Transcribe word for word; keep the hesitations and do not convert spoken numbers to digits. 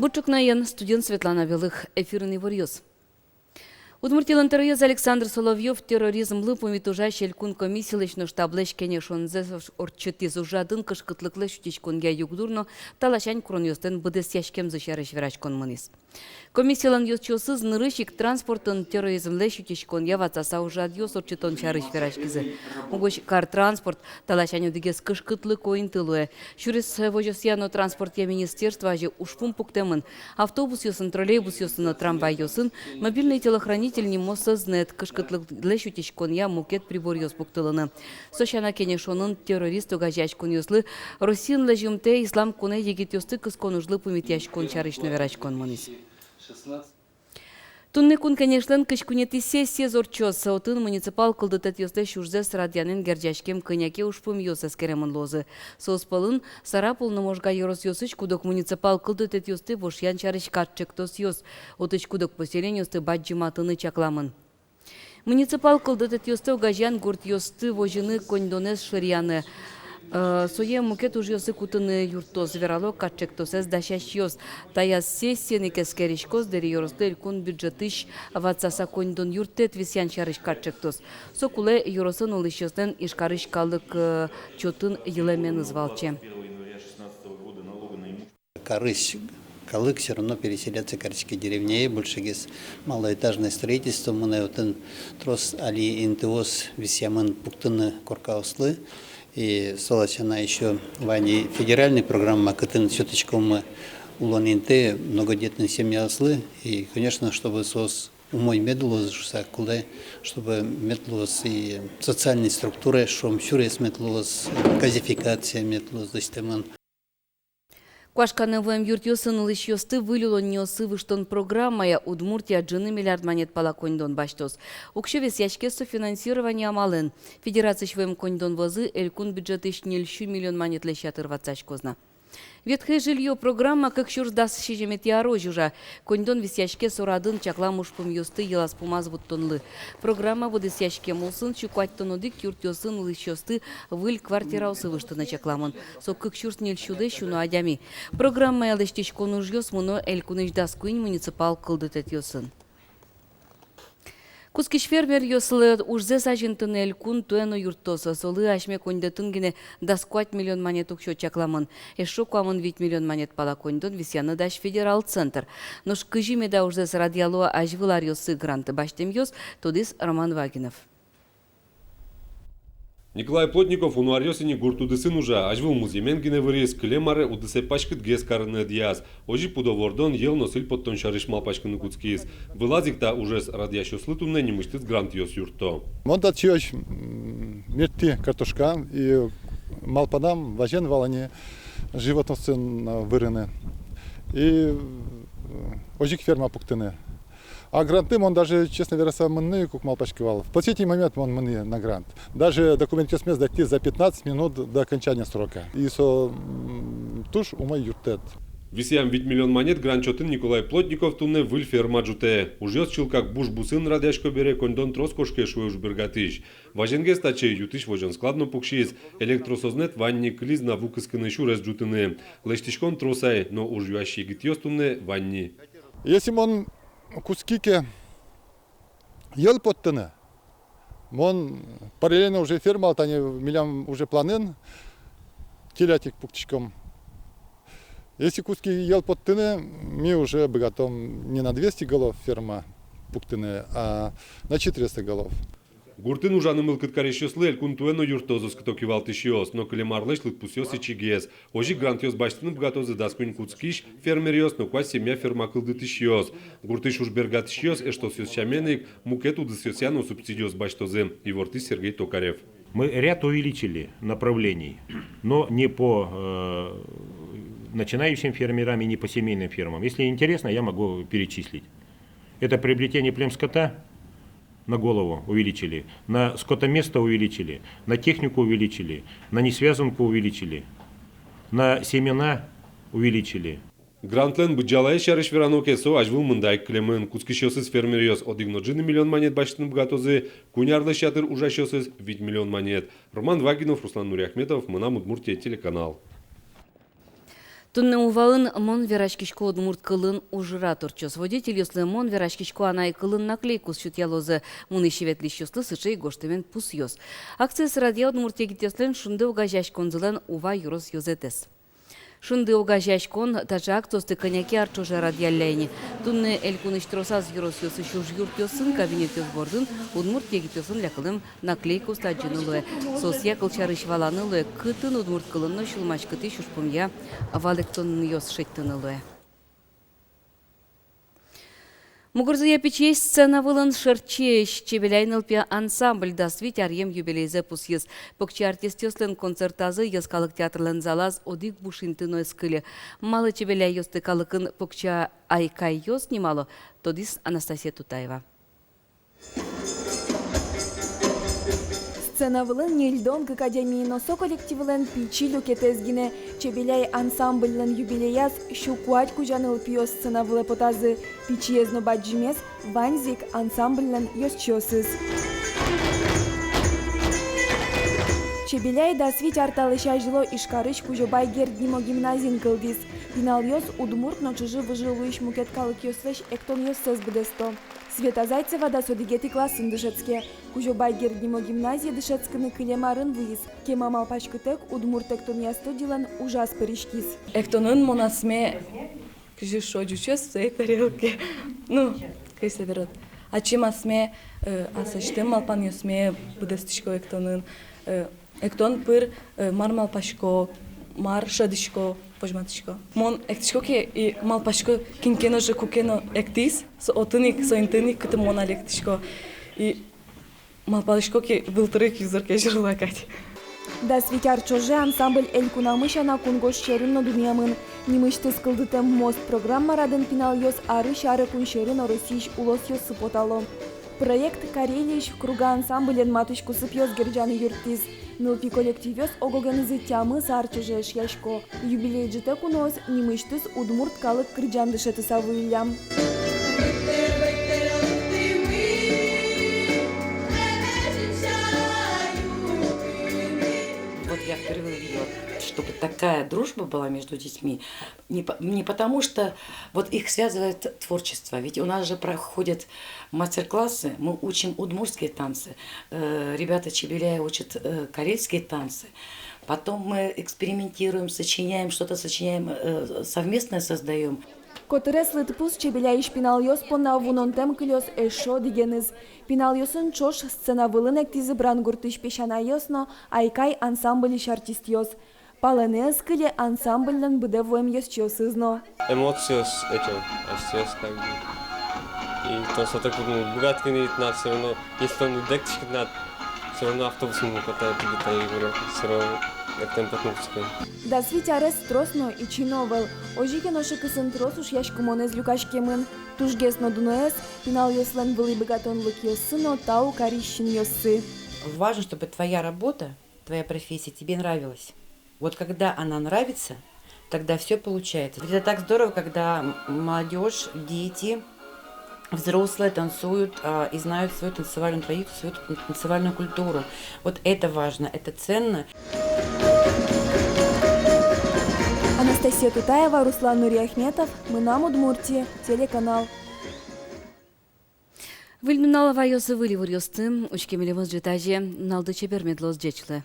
Бур ӵукнаен, студиын Светлана Белых, эфирын иворъёс. Удмуртилэн тӧроез Александр Соловьёв терроризмлы пумит ужась элькун комиссилэсь но штаблэсь кенешонзэ ортчытӥз. Ужрадын кышкытлыклэсь утиськонъя югдур но та ласянь куронъёслэн быдэсъяськемзы сярысь вераськон мынӥз. Комиссилэн ёзчиосыз нырысь ик транспортын терроризмлэсь утиськонъя ватсаса ужрадъёс ортчытон сярысь вераськизы. Угось кар транспорт та ласянь одӥгез кышкытлыко инты луэ. Сюрес возёсъя но транспортъя министерство азе ужпум пуктэмын: автобусъёсын, троллейбусъёсын но трамвайёсын мобильный телохранитель нимо сӧзнэт, кышкытлыклэсь утиськонъя мукет приборъёс пуктылыны. Со сяна, кенешонын террорист огазеяськонъёслы Россиын лэзьымтэ Ислам кунэ егитъёсты кыскон ужлы пумитъяськон сярысь но вераськон мынӥз. Туннэ Кун Кенешлэн кызь куинетӥ сессиез ортчоз. Отын муниципал кылдытэтъёслэсь ужзэс радъянэн герӟаськем кӧня ке ужпумъёс эскеремын луозы. Соос пӧлын Сарапул но Можга ёросъёсысь куд-ог муниципал кылдытэтъёсты вошъян сярысь катӵектосъёс, отысь куд-ог поселениосты бадӟыматыны чакламын. Муниципал кылдытэтъёсты огазеян гуртъёсты возьыны коньдонэз шыръяны, э, сое мукет ужъёсы кутыны юрттоз, верало катӵектосэз дасясьёс. Таяз сессиын ик эскериськоз Дэри ёрослы элькун бюджетысь ватсаса коньдон юрттэт висъян сярысь катӵектос. Со кулэ ёросын улӥсьёслэн Ижкарысь калык, э, чотын йылэменыз валче. Карысь калык всё равно переселяться кариське деревняе, большегес малоэтажное строительство мынэ, отын трос али интыос висъямын пуктыны коркаослы. И со ласянь ещё вань федеральный программа, кытын сётӥськомы улон инты многодетной семьяослы. И, конечно, чтобы соос умой мед луозы шуыса, кулэ, чтобы мед луоз и социальной структура, шом сюрес мед луоз, газификация мед луоз лэсьтэмын. Куашканы вуэм юртъёсын улӥсьёсты выль улонниосы выжтон программая Удмуртия ӝыны миллиард манет пала коньдон басьтоз. Уксё висъяське софинансирование амалэн. Федерациысь вуэм коньдон вӧзы элькун бюджетысь ньыль сю миллион манетлэсь ятыр ватсаськоз на. «Ветхое жильё» программа кык сюрс дас сизьыметӥ арозь ужа. Коньдон висъяське со радын чаклам ужпумъёсты йылаз-пумаз вуттонлы. Программа быдэсъяськем улсын сю куатьтон одӥг юртъёсын улӥсьёсты выль квартираосы выжтыны чакламын. Со кык сюрс ньыль сюдэ сюно адями. Программая лэсьтӥськон ужъёс мыно элькунысь дас куинь муниципал кылдытэтъёсын. Кутскись фермеръёслы ужзэс азинтыны элькун туэ но юрттоз. Солы асьме коньдэтын гинэ дас куать миллион манет уксё чакламын. Эшшо куамын вить миллион манет пала коньдон висъяны дась федерал центр. Нош кызьы меда ужзэс радъяло азьвыл аръёсы грант басьтэмъёс, тодӥз Роман Вагинов. Николай Плотников уно аръёс ини гурт удысын ужа. Азьвыл музъемен гинэ выриз, кылем аре удысэ паськытгес карыны ӧдъяз. Озьы пудо вордон, йӧл но сӥль поттон сярысь малпаськыны кутскиз. Вылаз ик та ужез радъясьёслы туннэ нимысьтыз грантъёс юртто. Мон татчыозь, м, мерттӥ картошка и малпанам, вазен вал ини животноводствоын, э, вырыны. И, э, озьы ик ферма пуктыны. А гранты мон даже, честно вераса, мыныны ик уг малпаськы вал. В последний момент мон мынӥ на грант. Даже документъёсмес датьтӥ за пятнадцать минут до окончания срока. И со, м, туж умой юрттэт. Висъям вить миллион манет грант чотын Николай Плотников туннэ выль ферма ӝутэ. Ужъёс чылкак буш бусын радъясько бере, коньдон трос кошке, шуэ ужбергатӥсь. Вазенгес татчы ю тысь возён склад но пуксиз. Электросӧзнэт вань ни, кылиз на ву кыскыны, сюрес ӝутыны. Лэсьтӥськон трос ай, но уж юась егитъёс туннэ вань ни. Если мон кутски ке йӧл поттыны, мон параллельно уже фермалы, тани милям уже планын телятник пуктӥськом. Если кутски йӧл поттыны, ми уже быгатом не на двести голов ферма пуктыны, а на четыреста голов. Гуртын ужаны мылкыд карисьёслы элькун туэ но юрттоз, оскыто кивалтӥсьёс, но кылем арлэсь лыдпусъёс ичигес. Озьы грантъёс басьтыны быгатозы дас куинь кутскись фермеръёс но куать семья ферма кылдытӥсьёс. Гуртысь ужбергатӥсьёс эштосъёс сямен ик мукет удысъёсъя но субсидиос басьтозы, ивортӥз Сергей Токарев. Мы ряд увеличили направлений, но не по, э, начинающим фермерам и не по семейным фермам. Если интересно, я могу перечислить. Это приобретение племскота на голову увеличили, на скотоместо увеличили, на технику увеличили, на несвязанку увеличили, на семена увеличили. Грантлэн быдӟалаез сярысь верано ке, со азьвыл мында ик кылемын. Кутскисьёсыз фермеръёс одӥг но ӝыны миллион манет басьтыны быгатозы, куинь арлэсь ятыр ужасьёсыз вить миллион манет. Роман Вагинов, Руслан Нуриахметов, «Мынам Удмуртие» телеканал. Туннэ Уваын «Мон вераськисько удмурт кылын» ужрад ортчоз. Водительёслы «Мон вераськисько анай кылын» наклейкаос сётъялозы. Мунӥсь-ветлӥсьёслы сыӵе ик гожтэмен пусъёс. Акциез радъя удмурт егитъёслэн «Шунды» огазеяськонзылэн Ува ёрос ёзэтэз. «Шунды» огазеяськон таӵе акциосты кӧня ке ар ӵоже радъялля ини. Туннэ элькунысь тросаз ёросъёсысь ужъюртъёсын, кабинетъёс бордын удмурт егитъёслэн лякылэм наклейкаосты адӟыны луэ. Соосъя кылсярысь валаны луэ, кытын удмурт кылын но сюлмаськытӥсь ужпумъя валэктонъёс шедьтыны луэ. Мугорзыя пичиесь сцена вылын шырчиесь. «Чебеляй» нылпи ансамбль дас вить аръем юбилейзэ пусйиз. Покчи артистъёслэн концертазы йӧскалык театрлэн залаз одӥг буш инты но ӧз кыльы. Малы «Чебеляйёсты» калыкын покчи айкайёс нимало, тодӥз Анастасия Тутаева. Сцена вылын ньыльдон кык адями, но со коллективлэн пичи люкетэз гинэ. «Чебеляй» ансамбльлэн юбилеяз сю куать кузя нылпиос сцена вылэ потазы. Пичиез но бадӟымез — ваньзы ик ансамбльлэн ёзчиосыз. «Чебеляй» дас вить ар талэсь азьло Ижкарысь Кузебай Герд нимо гимназиын кылдӥз. Пиналъёс удмурт но чыжы-выжы луись мукет калыкъёслэсь эктонъёссэс быдэсто. Света Зайцева дас одӥгетӥ классын дышетске. Кузебай Герд нимо гимназие дышетскыны кылем арын вуиз. Кема малпаськытэк, удмурт эктонъя студилэн ужаз пыриськиз. Эктонын мон асме, кызьы шуо, ӟучъёс в своей тарелке. Ну, кызьы верад. Ачим асме, э, аслэсьтым малпанъёсме быдэстӥсько эктонын. Э, эктон пыр, э, мар малпасько, мар шӧдӥсько, возьматӥсько. Мон эктӥсько ке и малпасько, кин ке но ӝӧк, куке но эктӥз, со отын ик, со интыын ик, кытын мон али эктӥсько. И малпасько ке, вылтыр ик юзыр ке ӝырло кадь. Дас вить ар ӵоже ансамбль элькунамы сяна кунгож сьӧрын но дунъямын. Нимысьтыз кылдытэм «Мост» программа радын пиналъёс арысь аре кун сьӧры но Россиысь улосъёсы потало. Проект Карелиысь «Круга» ансамблен матысь кусыпъёс герӟаны юрттӥз. Нылпи коллективъёс ог-огенызы тямыс ар ӵоже эшъясько. Юбилей ӝытэк уноос нимысьтыз удмурт калык кырӟан дышетыса вуиллям. Вот я впервые увидела, чтобы такая дружба была между детьми. Не по-, не потому, что вот их связывает творчество. Ведь у нас же проходят мастер-классы, мы учим удмуртские танцы. Э, ребята Чебеляя учат, э, карельские танцы. Потом мы экспериментируем, сочиняем, что-то сочиняем, э, совместное создаём. Котырес лыдпус «Чебеляйысь» пиналъёс понна вунонтэм кылёз эшшо одӥгеныз. Пиналъёсын ӵош сцена вылын эктӥзы Брангуртысь песянайёс но «Айкай» ансамбльысь артистъёс. Палэнэ ӧз кыле ансамбльлэн быдэ вуэм ёзчиосыз но. Эмоциос этим, асьсэос как бы. И тон сотык, ну, быгатӥськод но, всё равно, если тон уд эктӥськы но, всё равно автобусын мукет ай тубыт ай, всё равно эктэм потыны кутске. Дас вить арес трос но ичи но ӧвӧл. Озьы ке но, шыкысын трос ушъяськымонэз люкаськемын. Тужгес но дуноез — пиналъёслэн вылӥ быгатонлыкъёссы но тау карись синъёссы. Важно, чтобы твоя работа, твоя профессия тебе нравилась. Вот когда она нравится, тогда всё получается. Ведь это так здорово, когда м-, молодёжь, дети, взрослые танцуют, а, и знают свою танцевальную традицию, свою тан-, танцевальную культуру. Вот это важно, это ценно. Анастасия Тутаева, Руслан Нуриахметов, «Мынам Удмуртие» телеканал. Выль нунал ваёз выль иворъёсты. Учке милемыз ӝытазе. Нуналды чебер мед луоз. Ӟеч луэ.